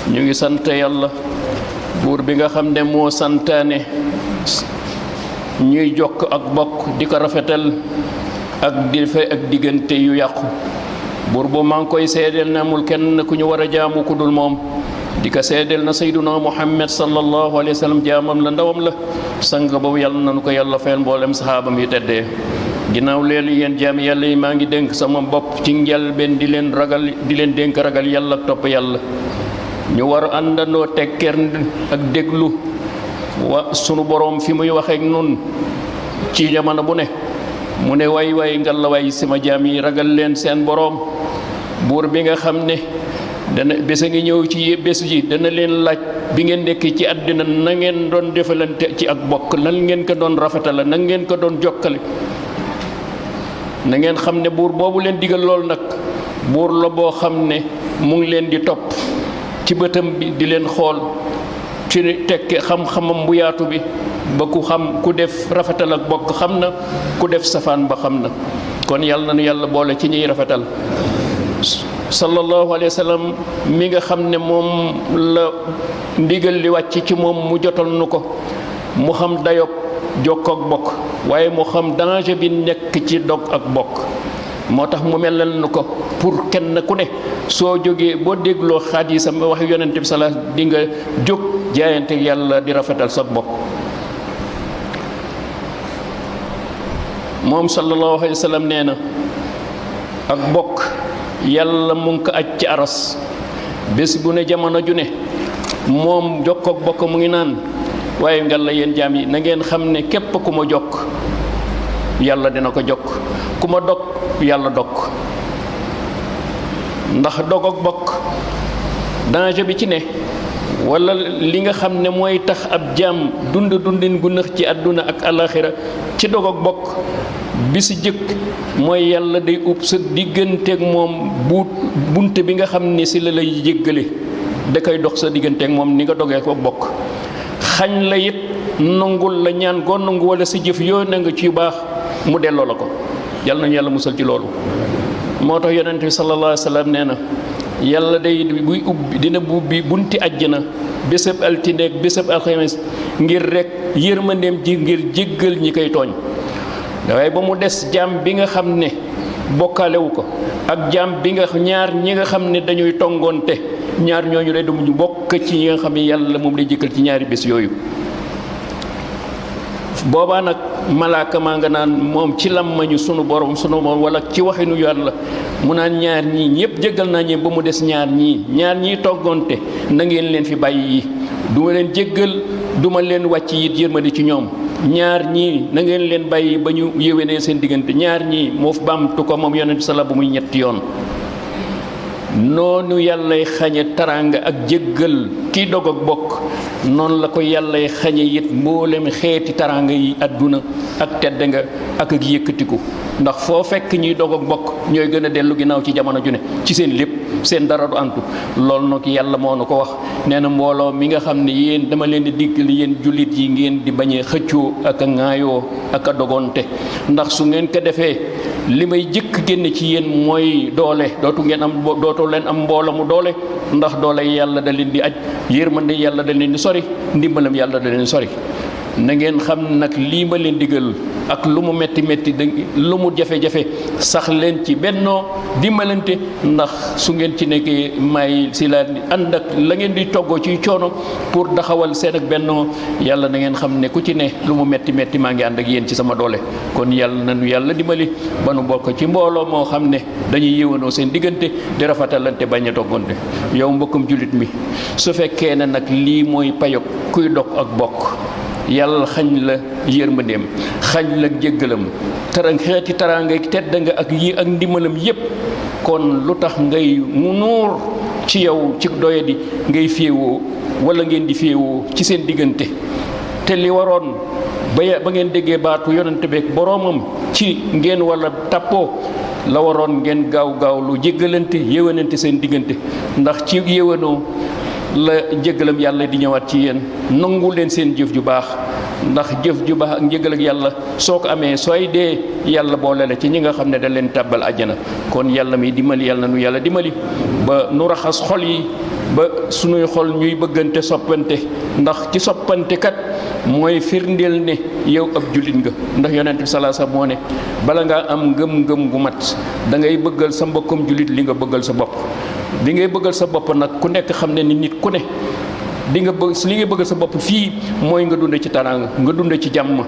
ñu ngi sant yàlla buur bi nga xam ne moo santaane ñuy jokk ak bokk di ko rafetal ak di fe ak diggante yu yàqu buur bu maa ngi koy seedeel na amul kenn ku ñu war a jaamu ku dul moom di ko seedeel na sayduna muhammad sallallahu alayhi wa sallam jaamam la ndawam la sang boobu yàlla nanu ko yàlla fayal mboolem saxaabam yu teddee ginnaaw leelu yéen jaami yàlla yi maa ngi dénk sama bopp ci njëlbéen di leen dénk ragal yàlla ak topp yàlla ñu war a àndandoo tekkeer ak déglu sunu boroom fi muy waxeek nun ci jamono bu ne mu ne way ngal la way sama jaam yi ragal leen seen boroom buur bi nga xam ne dana bés a ngi ñëw ci bés ji dana leen laaj bi ngeen nekk ci àddina na ngeen doon defalante ci ak bokk nan ngeen ko doon rafetale na ngeen ko doon jokkale na ngeen xam ne buur boobu leen digal lool nag buur la boo xam ne mu ngi leen di topp ci bëtam bi di leen xool ci tekke xam-xamam bu yaatu bi ba ku def rafetal ak bokk xam na ku def safaan ba xam na kon yàlla na nu yàlla boole ci ñuy rafetal sallallahu alayhi wa sallam mi nga xam ne moom la ndigal li wàcc ci moom mu jotal nu ko mu xam dayob jokk ak bokk waaye mu xam danger bi nekk ci dog ak bokk moo tax mu melal nu ko pour kenn ku ne soo jógee boo dégloo xadiisam wax yonent bi salaa di nga jóg jaayante yàlla di rafetal sa bokk moom sallallahu alayhi wa sallam nee na ak bokk yàlla mu ngi ko aj ci aras bés bu ne jamono ju ne moom jokkook bokk mu ngi naan waaye ngal la yéen jaam yi na ngeen xam ne képp ku ma jokk yàlla dina ko jokk ku ma dog yàlla dog ndax dog ak bokk danger bi ci ne wala li nga xam ne mooy tax ab jaam dundin gu nëx ci àdduna ak alaxira ci dog ak bokk bi si jëkk mooy yàlla day ub sa digganteeg moom bunt bi nga xam ne si la lay jéggale da koy dox sa digganteeg moom ni nga dogee ko bokk xañ la it nangul la ñaan goo nangu wala sa jëf yoo na nga ci baax mu delloo la ko yàlla nañu yàlla musal ci loolu moo tax yonent bi sallallahu alayhi wa sallam nee na yàlla day buy ubbi dina ubbi bunti àjjana bésëb altine ak bésëb alxames ngir rek yërmandeem ji ngir jéggal ñi koy tooñ waaye ba mu des jaam bi nga xam ne bokkaalewu ko ak jaam bi nga ñaar ñi nga xam ne dañuy tongoonte ñaar ñooñu day dum bokk ci ñi nga xam ne yàlla moom lay jëkkal ci ñaari bés yooyu boobaa nag malaaka maa nga naan moom ci làmmañu sunu borom wala ci waxinu yàlla mu naan ñaar ñii ñëpp jéggal naa ñi ba mu des ñaar ñii toggoonte na ngeen leen fi bàyyi yi duma leen jéggal duma leen wàcc it yërmande ci ñoom ñaar ñii na ngeen leen bàyyi ba ñu yéwénee seen diggante ñaar ñii moo fi baamtu ko moom yonent sala bu muy ñetti yoon noonu yàllay xañe taraanga ak jéggal kii dog ak bokk noonu la ko yàllay xañe it mboolem xeeti taraanga yi àdduna ak tedd nga ak yëkkatiku ndax foo fekk ñuy dog ak bokk ñooy gën a dellu ginnaaw ci jamono ju ne ci seen lépp seen dara du antu loolu nag yàlla moo nu ko wax nee na mbooloo mi nga xam ne yéen dama leen di diggal yéen jullit yi ngeen di bañee xëccoo ak a ŋaayoo ak a dogonte ndax su ngeen ko defee li may jëkk génn ci yéen mooy doole dootu leen am mbooloo mu doole ndax doole yàlla da leen di aj yërmande yàlla da leen di sori ndimbalam yàlla da leen di sori na ngeen xam nag lii ma leen digal ak lu mu metti lu mu jafe-jafe sax leen ci bennoo dimbalante ndax su ngeen ci nekkee may si la ànd ak la ngeen di toggoo ci coono pour daxawal seen ak bennoo yàlla na ngeen xam ne ku ci ne lu mu metti maa ngi ànd ak yéen ci sama doole kon yàlla nañu yàlla dimbali ba nu bokk ci mbooloo moo xam ne dañuy yéwanoo seen diggante di rafetalante bañ a doggonte yow mbokkum jullit mi su fekkee ne nag lii mooy payog kuy dog ak bokk yàlla xañ la yërmandeem xañ la jéggalam xeeti taraanga tedd nga ak yi ak ndimbalam yépp kon lu tax ngay mu nuur ci yow ci doyadi ngay féewoo wala ngeen di féewoo ci seen diggante te li waroon ba ngeen déggee baatu yonent beek boroomam ci ngeen wala tàppoo la waroon ngeen gaaw lu jéggalante yéwénante seen diggante ndax ci yéwénoo la njëgalam yàlla di ñëwaat ci yéen nangu leen seen jëf ju baax ndax jëf ju baax ak njëgal ak yàlla soo ko amee sooy dee yàlla boole la ci ñi nga xam ne da leen tàbbal àjjana kon yàlla mi dimbali yàlla nu yàlla dimbali ba ba nu raxas xol yi ba sunuy xol ñuy bëggante soppante ndax ci soppante kat mooy firndeel ne yow ab jullit nga ndax yonent bi salaa sa moo ne bala ngaa am ngëm-ngëm gu mat da ngay bëggal sa mbokkum jullit li nga bëggal sa bopp bi ngay bëggal sa bopp nag ku nekk xam ne ni nit ku ne di nga bëgg li nga bëggal sa bopp fii mooy nga dund ci taraanga nga dund ci jàmm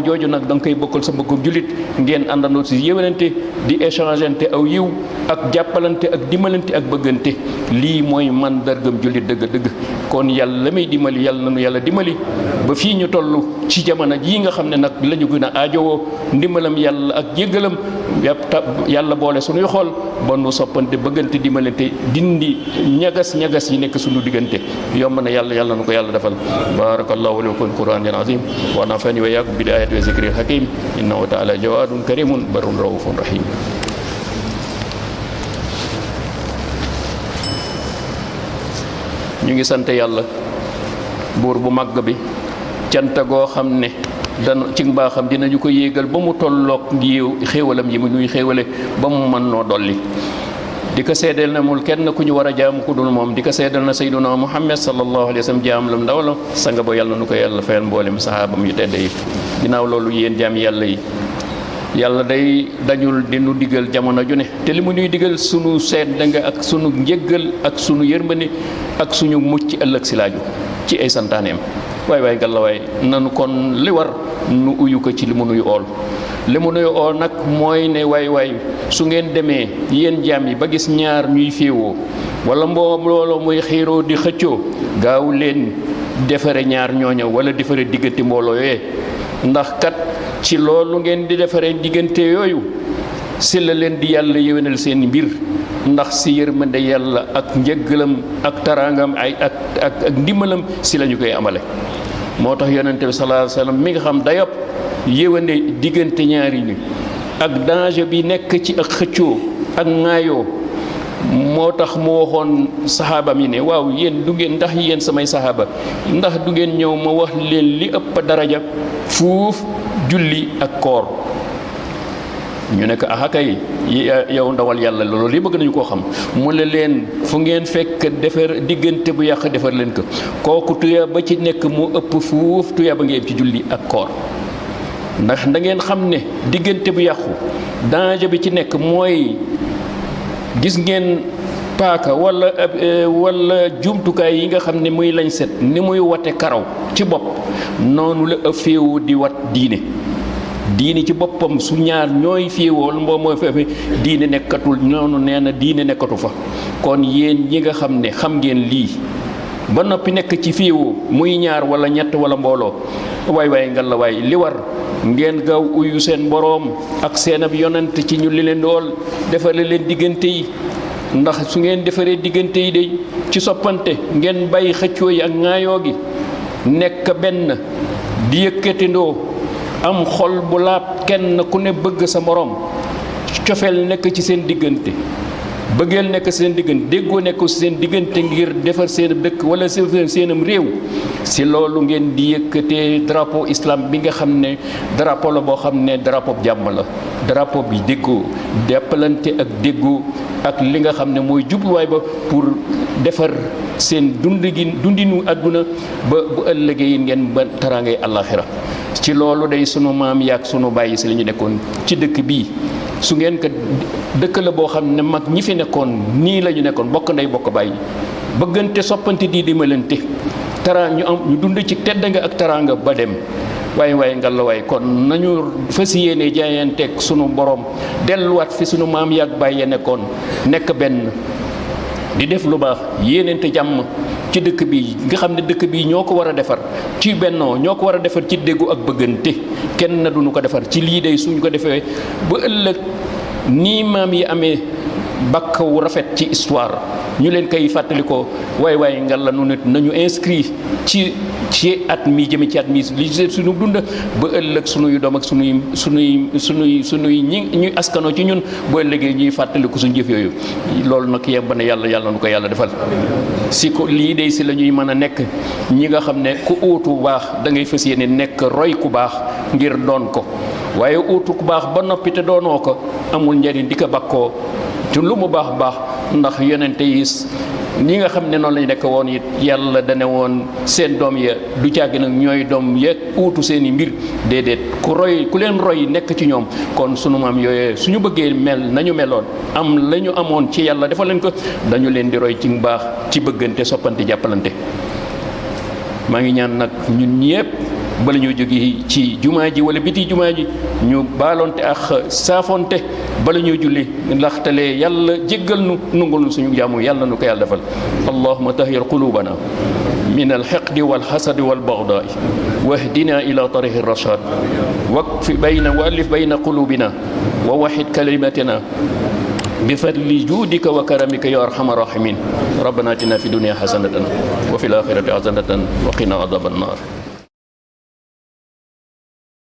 jooju nag da nga koy bokkal sa mbokkum jullit ngeen àndandoo si yéwénante di échangeante aw yiw ak jàppalante ak dimbalante ak bëggante lii mooy mandargam jullit dëgg-dëgg kon yàlla la may dimbali yàlla nanu yàlla dimbali ba fii ñu toll ci jamono jii nga xam ne nag la ñu gën a aajowoo ndimbalam yàlla ak jéggalam yàlla boole suñuy xool ba nu soppante bëggante dimbalante dindi ñagas yi nekk suñu diggante yomb na yàlla nu ko yàlla defal barakallahu lakum fil qur'anil azim wa nafani wa iyyakum bil ayati wa zikril hakim innahu ta'ala jawadun karimun barun raufun rahim ñu ngi sant yàlla buur bu màgg bi cant goo xam ne dana ci mbaaxam dinañu ko yéegal ba mu tolloog xéewalam yi mu ñuy xéewale ba mu mën noo dolli di ko seedeel na mul kenn ku ñu war a jaam ku dul moom di ko seedeel na sayyiduna muhammad sallallahu alayhi wa sallam jaam lam ndaw la sanga ba yàlla nu ko yàlla fayal mboolem sahaabam yu tedd yi ginnaaw loolu yéen jaam yàlla yi yàlla day dañul di nu digal jamono ju ne te li mu ñuy digal sunu seet da nga ak sunu njëggal ak sunu yërmande ak suñu mucc ëllëg si laaju ci ay santaaneem waay gàllawaay nanu kon li war nu uyu ko ci li mu nuy ool li mu nuy ool nag mooy ne waay su ngeen demee yéen jaam yi ba gis ñaar ñuy féewoo wala mbooloo muy xiiroo di xëccoo gaaw leen defare ñaar ñooña wala defare diggante mbooloo yooyee ndax kat ci loolu ngeen di defare diggante yooyu si la leen di yàlla yéwénal seen mbir ndax si yërmande yàlla ak njëggalam ak taraangam ak ndimbalam si la ñu koy amale moo tax yonente bi sallallahu alayhi wasallam mi nga xam dayob yéwéne diggante ñaari ñi ak danger bi nekk ci ak xëccoo ak ŋaayoo moo tax mu waxoon saxaabam yi ne waaw yéen du ngeen ndax yéen samay saxaaba ndax du ngeen ñëw ma wax leen li ëpp daraja fuuf julli ak koor ñu ne ko kay yow ndawal yàlla loolu li bëgg nañu koo xam mu ne leen fu ngeen fekk defar diggante bu yàq defar leen ko kooku tuya ba ci nekk mu ëpp fuuf tuya ba ngeen ci julli ak koor ndax da ngeen xam ne diggante bu yàqu danger bi ci nekk mooy gis ngeen paaka wala jumtukaay yi nga xam ne muy lañ set ni muy wate karaw ci bopp noonu la ëffeewu di wat diine ci boppam su ñaar ñooy féewool mooy feefe diine nekkatul noonu nee na diine nekkatu fa kon yéen ñi nga xam ne xam ngeen lii ba noppi nekk ci féewoo muy ñaar wala ñett wala mbooloo waay ngal la waay li war ngeen gaaw uyu seen boroom ak seen ab yonent ci ñu li leen dool defare leen diggante yi ndax su ngeen defaree diggante yi de ci soppante ngeen bàyyi xëccoo yi ak ŋaayoo gi nekk benn di yëkkatindoo am xol bu laab kenn ku ne bëgg sa moroom cofeel nekk ci seen diggante bëggeel nekk seen diggante déggoo nekk ci seen diggante ngir defar seen dëkk wala seenam réew si loolu ngeen di yëkkatee drapeau islam bi nga xam ne drapeau la boo xam ne drapeau jàmm la drapeau bi déggoo jàppalante ak déggoo ak li nga xam ne mooy jubluwaay ba pour defar seen dundinu àdduna ba bu ëllëgee yi ngeen ba taraangay àllaaxira ci loolu day sunu maam yaak sunu bàyyi si la ñu nekkoon ci dëkk bii su ngeen ko dëkk la boo xam ne mag ñi fi nekkoon nii la ñu nekkoon bokk ndey bokk bàyyi bëggante soppante di dimbalante ñu dund ci tedd nga ak taraanga ba dem waaye ngalla waay kon nañu fas yéene jaayanteeg sunu borom delluwaat fi sunu maam yaak bàyyi nekkoon nekk benn di def lu baax yéeneente jàmm ci dëkk bi nga xam ne dëkk bi ñoo ko war a defar ci bennoo ñoo ko war a defar ci déggu ak bëggante kenn na duñu ko defar ci lii day suñ ko defee ba ëllëg nii maam yi amee bakk wu rafet ci histoire ñu leen koy fàttali ko waay ngal la nu nit nañu inscrit ci at mi jëme ci at mi li suñu dund ba ëllëg suñuy doom ak suñuy ñuy askanoo ci ñun ba ëllëgee ñuy fàttaliku suñu jëf yooyu loolu nag yemb na yàlla nu ko yàlla defal si ko lii de si la ñuy mën a nekk ñi nga xam ne ku uutu baax da ngay fas yéene nekk roy ku baax ngir doon ko waaye uutu ku baax ba noppi te doonoo ko amul njariñ di ko bakkoo te lu mu baax ndax yonente yi ñi nga xam ne noonu lañu nekk woon it yàlla dane woon seen doom ya du càgg nag ñooy doom ya uutu seen i mbir déedéet ku leen roy nekk ci ñoom. kon sunu maam yooyee suñu bëggee mel nañu meloon am la ñu amoon ci yàlla defal leen ko dañu leen di roy ci mbaax ci bëggante soppante jàppalante. maa ngi ñaan nag ñun ñépp bala ñoo jóge ci jumaa ji wala biti jumaa ji ñu baalonte ak saafonte bala ñoo julli ndaxtale yàlla jéggal nu nungul nu suñu jaamu yàlla nu ko yàlla defal. allahumma tahhir qulubana min alxiqdi walxasadi walbagdaai wahdina ila tariqi rashad waqfi wallif bayna qulubina wa waxid kalimatina بفضل جودك وكرمك يا أرحم الراحمين. ربنا آتنا في الدنيا حسنة وفي الآخرة حسنة وقنا عذاب النار.